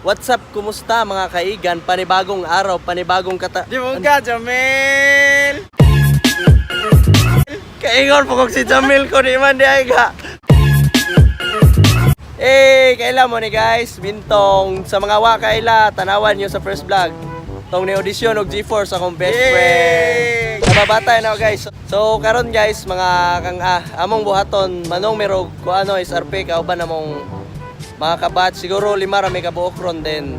What's up, kumusta mga kaigan? Panibagong araw, panibagong kata. Di mo ka, Jamil! Kaingon po kong si Jamil ko di man di ay ka. Eh, kaila mo ni guys, bintong sa mga wa kaila, tanawan nyo sa first vlog. Tong ni audition og G4 sa akong best Yay! friend. Nababatay na ako, guys. So karon guys, mga kang among buhaton manong merog ko ano SRP kauban namong mga kabatch siguro lima ra may kabuok ron din.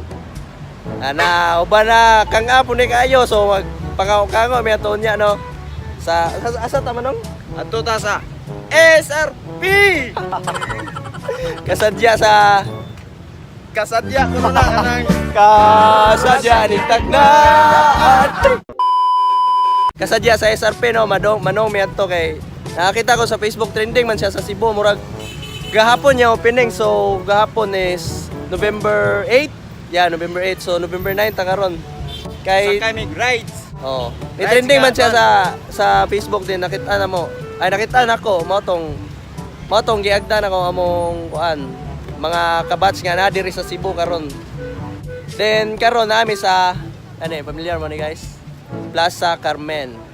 Ana, uban na kang apo ni kayo, so mag pangaw-kango mi ato niya no. Sa asa, asa ta manong? Ato ta sa SRP! Kasadya sa Kasadya ko na kanang Kasadya ni Tagnaan. Kasadya sa SRP no, madong manong mi adto kay nakakita ko sa Facebook, trending man siya sa Cebu, murag gahapon niya opening, so gahapon is November 8. Yeah, November 8, so November 9 ta karon. Kay Sakay mig rides. Oh, Rides trending man siya gahapon. sa Facebook din, nakita na mo. Ay, nakita na ko mao tong giagda na ko among kuan mga kabatch nga na diri sa Cebu karon. Then karon nami sa ano eh, familiar mo ni guys? Plaza Carmen.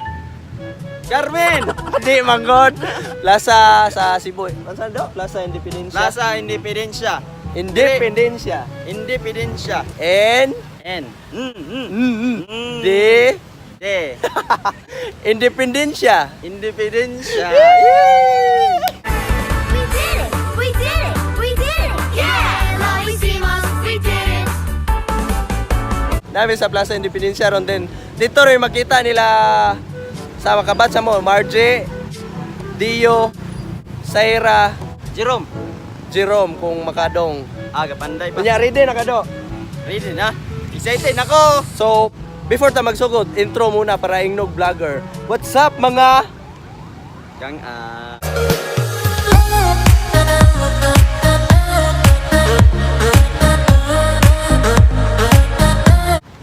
Carmen! Di manggod. Plaza sa Cebu. Ano do? Plaza Independencia. Plaza Independencia. Independencia. Independencia. N N. Mm, mm. Mm, D D. Independencia. Independencia. We did it! We did it! We did it! Yeah! Lo hicimos! We did it! Namin sa Plaza Independencia ron din. Dito rin makita nila sa mga kabatsa mo, Margie, Dio, Saira, Jerome. Jerome kung makadong. Aga panday pa. Kunya ready na kado. Ready na. Excited na ko. So, before ta magsugod, intro muna para ingnog vlogger. What's up mga Kang ah.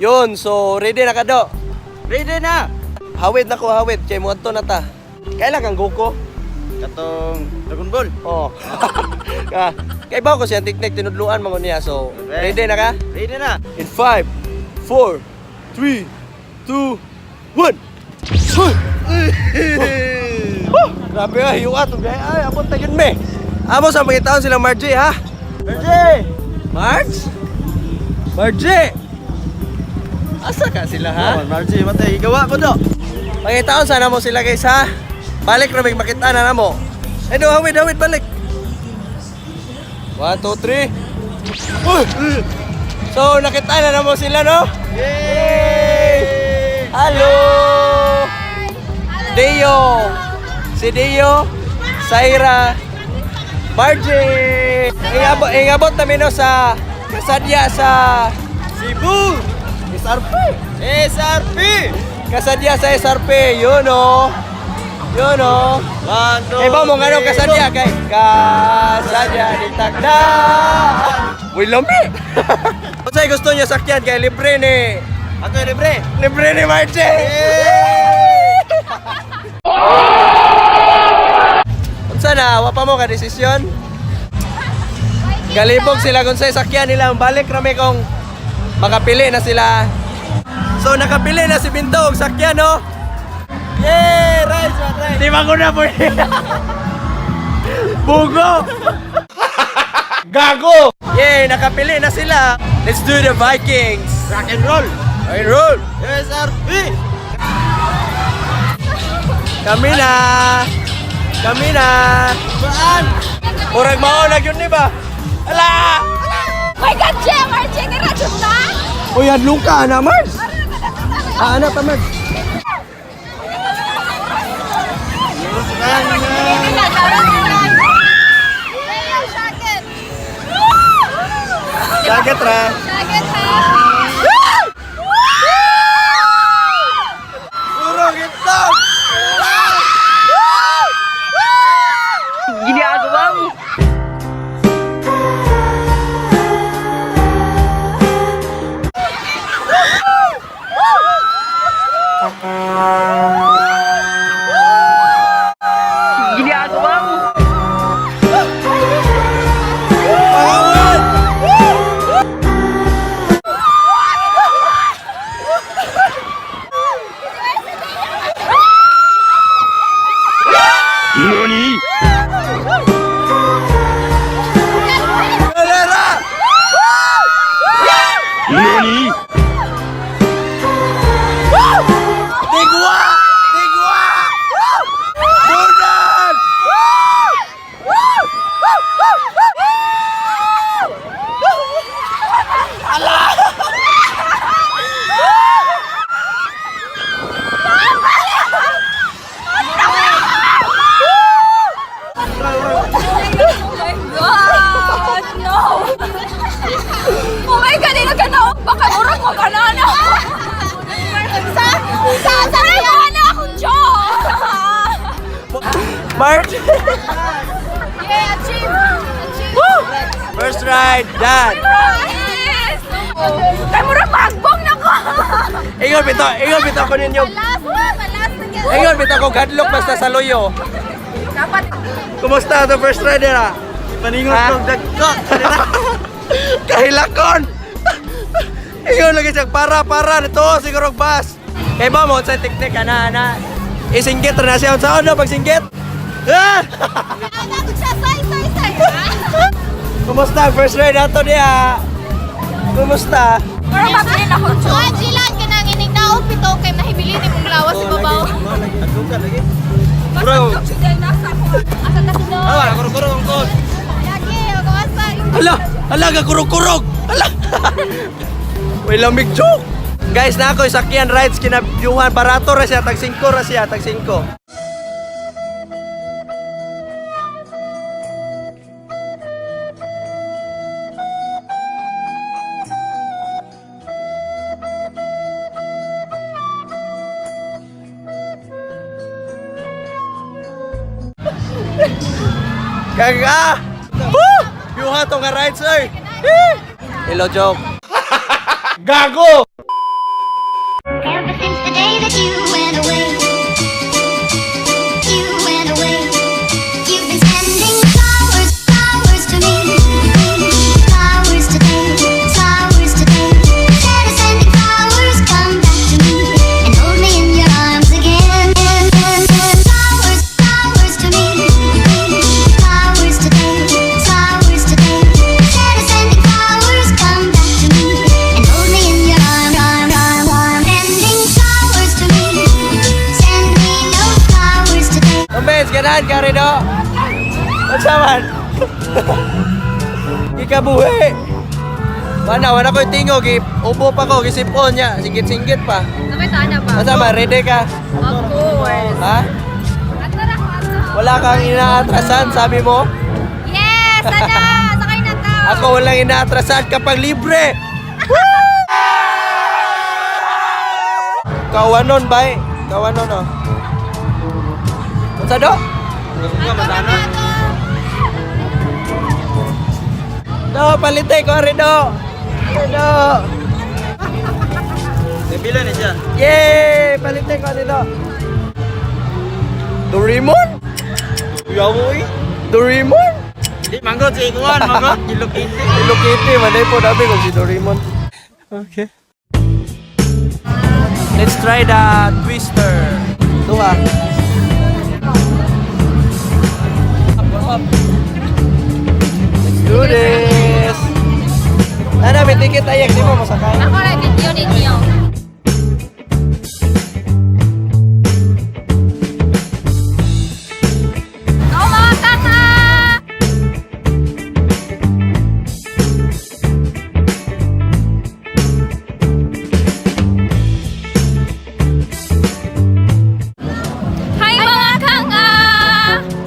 Yun, so ready na kado. Ready na. Hawid na ko, hawid kay muadto na ta. Kailan kang Goku? Katong Dragon Ball. Oh. Ah, kay ba ko siya teknik tinudluan mo niya. So, ready na ka? Ready na. In 5, 4, 3, 2, 1. Oh, grabe ah, hiwa itong gaya. Ay, abot na yun, me. Amo sa mga taon sila Margie, ha? Margie! Marge? Margie! Asa ka sila, ha? Oh, Margie, matay gawa ko do. Pangitaon sana mo sila guys, ha? Balik na may makita na mo. Eh, do, hawid, hawid, balik. 1, 2, 3. Uy! So, nakita na mo sila, no? Yay! Hello! Deo! Si Deo, Saira, Margie! Ingabot namin no, sa Kasadya sa Cebu! SRP! SRP! Kasadya sa SRP, yun o! Yun o! One, two, Kay ba mo nga three, kasadya go! kay Kasadya ni Takda. Uy, lami. Unsay gusto niyo sakyan kay libre ni Ako yung libre! libre ni Marche. Unsa na wa pa mo ka desisyon? Galibog sila kung sa sakyan nila, balik rami kung makapili na sila. So nakapili na si Binto og sakyan no. Yay! Rides, man, rides! Di ba ko na po Bugo! Gago! Yay! Nakapili na sila! Let's do the Vikings! Rock and roll! Rock and roll! SRP! Kami na! Kami na! Saan? Murag mao na yun, di ba? Ala! My God, Jem! RJ, diretso na! Uy, hadlong ka, ana, Mars! Ah, ana pa, Mars. Jacket! Jacket, ra. Jacket, ha? Puro gitlog! Ginagawa mo! Ginagawa mo! Pangawan! Ano, ano? Sa, ay, ano akong joke! March! Yeah, achieve! Achieve! First ride, done! Yes! Kay mura magbong na ko! Ingon bitaw ko ninyo. Malas na, malas na gyud. Ingon bitaw ko gadlock basta sa luyo. Dapat Kumusta the first ride nila? Paningot Ha? kong dagko. Kahilakon! Ingon lagi siya, para, para, nito, siguro bus. Kay ba mo, sa teknik, ana, ana. Isinggit na siya, sa ano, pagsinggit? Ah! Ako siya, say, say, say. Kumusta, first ride nato niya? Kumusta? Mura mabilin ako joke. Angelan ka nang ining naog pito kay nahibili ni mong lawas sa babaw. Bro. Basta siya nasa ako. Asa ta sino? Ah, kurog-kurog ang kod. Lagi ako asa. Hala, hala, gakurog-kurog. Hala. May lamig joke. Guys, na ako sakyan rides kinabyuhan barato ra siya tag 5 ra siya tag 5. Kaga! Woo! Yuha to nga rides oy. Eh! Hello joke. Gago! Ever since the day that you went away, you went away. You've been sending flowers, flowers to me. Flowers today, flowers today. Instead of sending flowers, come back to me and hold me in your arms again. Flowers, flowers to me. Flowers today, flowers today. Instead of sending flowers, come back to me and hold me in your arm, arm, arm, arm. Sending flowers to me. Send me no flowers today. Tumbes, ganahan ka rin, no? Unsa man? Gikabuhi. Wala, wala ko'y tingog. Ubo pa ko, gisipon niya. Singgit-singgit pa. Sabay sana ba? Unsa man, ready ka? Of course. Ha? Ato ra ko, ato. Wala kang inaatrasan, sabi mo? Yes, sana! Sakay na ta! Ako walang inaatrasan kapag libre! Kawanon, bay. Kawanon, oh. Unsa do? Do, palite ko rin do. Do. Nabila na siya. Yay! Palite ko dito. Doraemon? Yawo eh. Doraemon? Di manggot si Ikuan, manggot. Hello Kitty. Hello Kitty, manay po namin kung si Doraemon. Okay. Let's try the twister. Duha. Up, up. Let's do this. Ano, may ticket ayak, di mo masakay. Ako ra video ninyo. Go mga kaka! Hi mga kanga!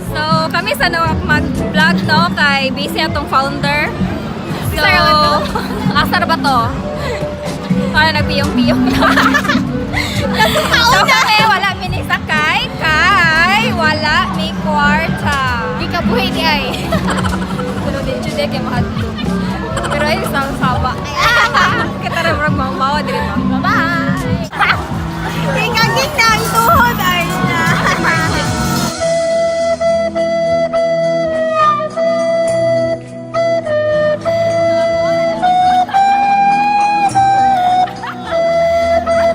So, kami sa nawak mag-vlog no kay busy atong founder. So, asa ra ba to? Para nagpiyong-piyong na. So kami wala mi ni sakay kay wala mi kwarta. Di ka buhi ni ay. Pero di jud kay mahadto. Pero ay sa sawa. Kita ra murag maumawa diri ba. Bye. Ikaging na ang tuhod ay na.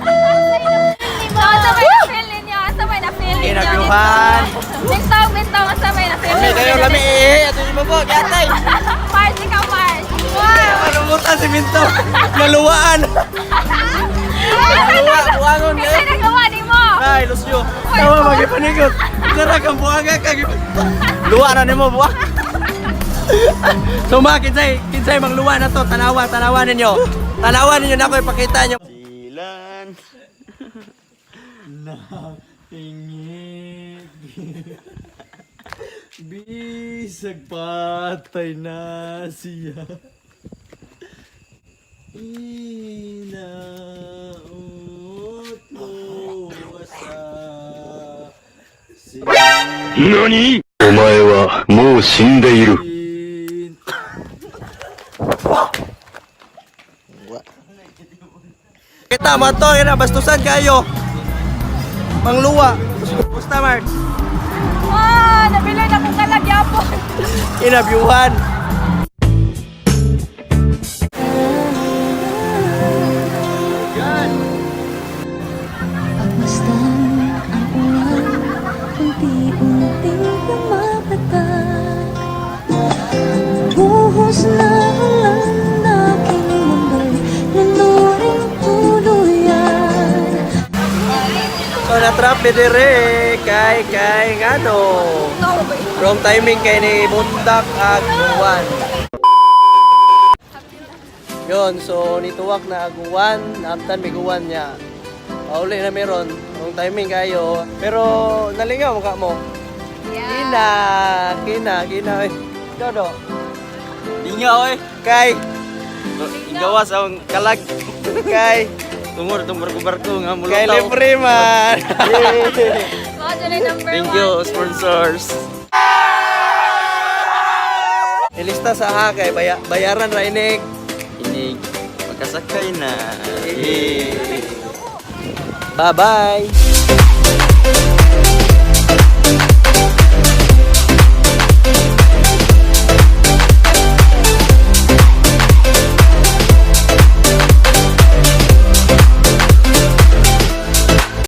So, asa may na-feel ninyo? Asa may na-feel ninyo? Kinabyuhan. Bintang, bintang, asa may na-feel Kami ninyo? kayo lami eh. Ato ni Babo, gatay. Mars, ikaw Mars. Wow! Ano si Minto? Naluwaan. Luwa, buwangon Kasi kayo. nagawa ni mo! Ay, Lucio. Tawa magipanigot. Tara kang buwaga ka. Luwa na nimo buwa. So mga kinsay, kinsay mangluwa na to, tanawa, tanawa ninyo. Tanawa ninyo na ako ipakita nyo. Silan. Tingig. Bisag patay na siya. Sa utlo sa 何お前はもう死んでいる。 Kita mo to, ina bastusan kayo. Mangluwa. Basta Mark. Ah, nabili na kong kalagyapon. Inabyuhan. Pagmasdan ang ulan, unti-unting pumapatak. Buhos na ulan, aking mundo'y lunurin tuluyan. So natrap mi dire kay kay ngano. Wrong timing kay ni Bundak ag Uwan. Yon, so nituwak na aguan, naamtan mig uwan niya. Pauli na meron, wrong timing kayo. Pero nalingaw mukha mo. Kina, kina, kina. Eh. Dodo. Lingaw oy. Kay, Gawas ang kalag. kay, Tungor tong barko-barko nga mulutaw. kay libre man. Mga dyan ay number Thank one. you sponsors. Ilista sa ha kay bayaran ra inig. Inig makasakay na. Bye-bye.